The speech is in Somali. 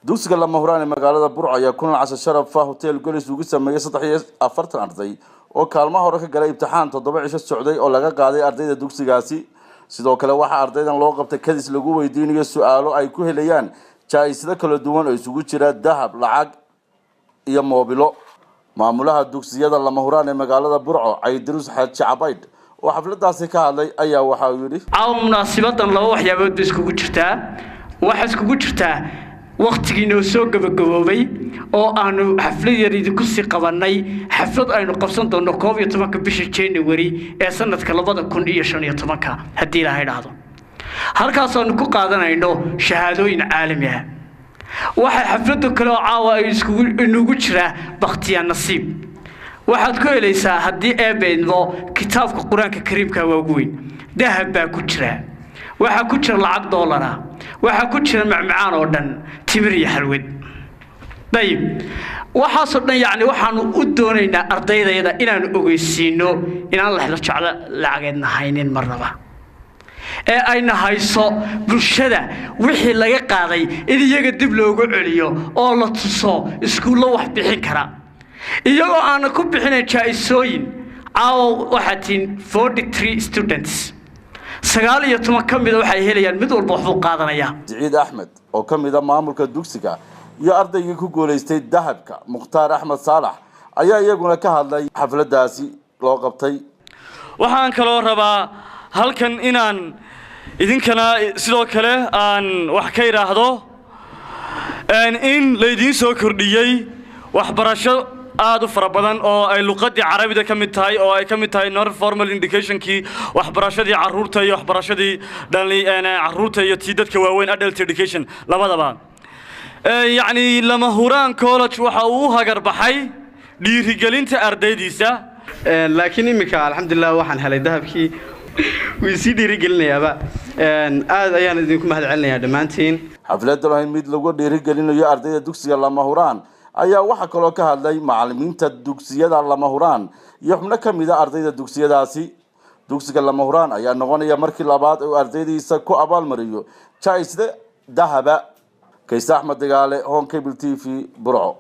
Dugsiga Lama Huraan ee magaalada Burco ayaa kulan casho sharafa Hotel Golis ugu sameeyey 43 arday oo kaalmaha hore ka galay imtixaan 7 cisho socday oo laga qaaday ardayda dugsigaasi. Sidoo kale waxaa ardaydan loo qabtay kadis lagu weydiinayo su-aalo ay ku helayaan jaa-isado kala duwan oo isugu jira dahab, lacag iyo moobilo. Maamulaha dugsiyada Lama Huraan ee magaalada Burco, Caydirus Xaaji Cabaydh, oo xafladaasi ka hadlay ayaa waxa uu yidhi: Caawa munaasibadan laba waxyaabood bay iskugu jirtaa. Waxaa iskugu jirtaa wakhtigii noo soo gabagaboobay oo aanu xaflad yar idinku sii qabannay, xaflad aynu qabsan doonno 11-ka bisha January ee sanadka 2015-ka, haddii Ilaahay dhahdo, halkaasaanu ku qaadanayno shahaadooyin caalami ah. Waxaa xafladda kale oo caawa ay iskugu inugu jiraa bakhtiyaa nasiib. Waxaad ku helaysaa, haddii Eebbe idmo, kitaabka Qur-aanka Kariimka waa ugu weyn, dahab baa ku jira, waxaa ku jira lacag doolara, waxaa ku jira macmacaan oo dhan, timir iyo xalwad. Dayib, waxaasoo dhan yacni waxaanu u doonaynaa ardaydayada inaanu ogeysiino inaan lexlo jeclo lacageedna haynin marnaba, ee ayna hayso bulshada wixii laga qaaday in iyaga dib loogu celiyo oo la tuso iskuullo wax bixin kara, iyagoo aana ku bixinayn jaa-isooyin. Caawa waxaa tihiin 43 students, 19 ka mida waxay helayaan, mid walba waxbuu qaadanayaa. Siciid Axmed oo ka mid a maamulka dugsiga iyo ardaygii ku guulaystay dahabka, Mukhtaar Axmed Saalax, ayaa iyaguna ka hadlay xafladaasi loo qabtay. Waxaan kaloo rabaa halkan inaan idinkana sidoo kale aan wax ka idhaahdo in laydiin soo kordhiyey waxbarasho aad u fara badan oo ay luqaddii Carabida ka mid tahay, oo ay ka mid tahay non formal educationkii, waxbarashadii carruurta iyo waxbarashadii carruurta iyo tii dadka waaweyn, adult education labadaba. Yacni Lama Huraan College waxa uu u hagar baxay dhiirigelinta ardaydiisa. Laakiin iminka, alxamdulilah, waxaan helay dahabkii, wuu sii dhiirigelinayaaba. Aad ayaan idinku mahad celinayaa dhammaantiin. Xafladan ahayd mid lagu dhiirigelinayo ardayda dugsiga Lama Huraan ayaa waxaa kaloo ka hadlay macalimiinta dugsiyada Lama Huraan iyo xubno ka mid a ardayda dugsiyadaasi. Dugsiga Lama Huraan ayaa noqonaya markii labaad uu ardaydiisa ku abaalmariyo jaa-isada dahaba. Kayse Axmed Dagaale, Horn Cable TV, Burco.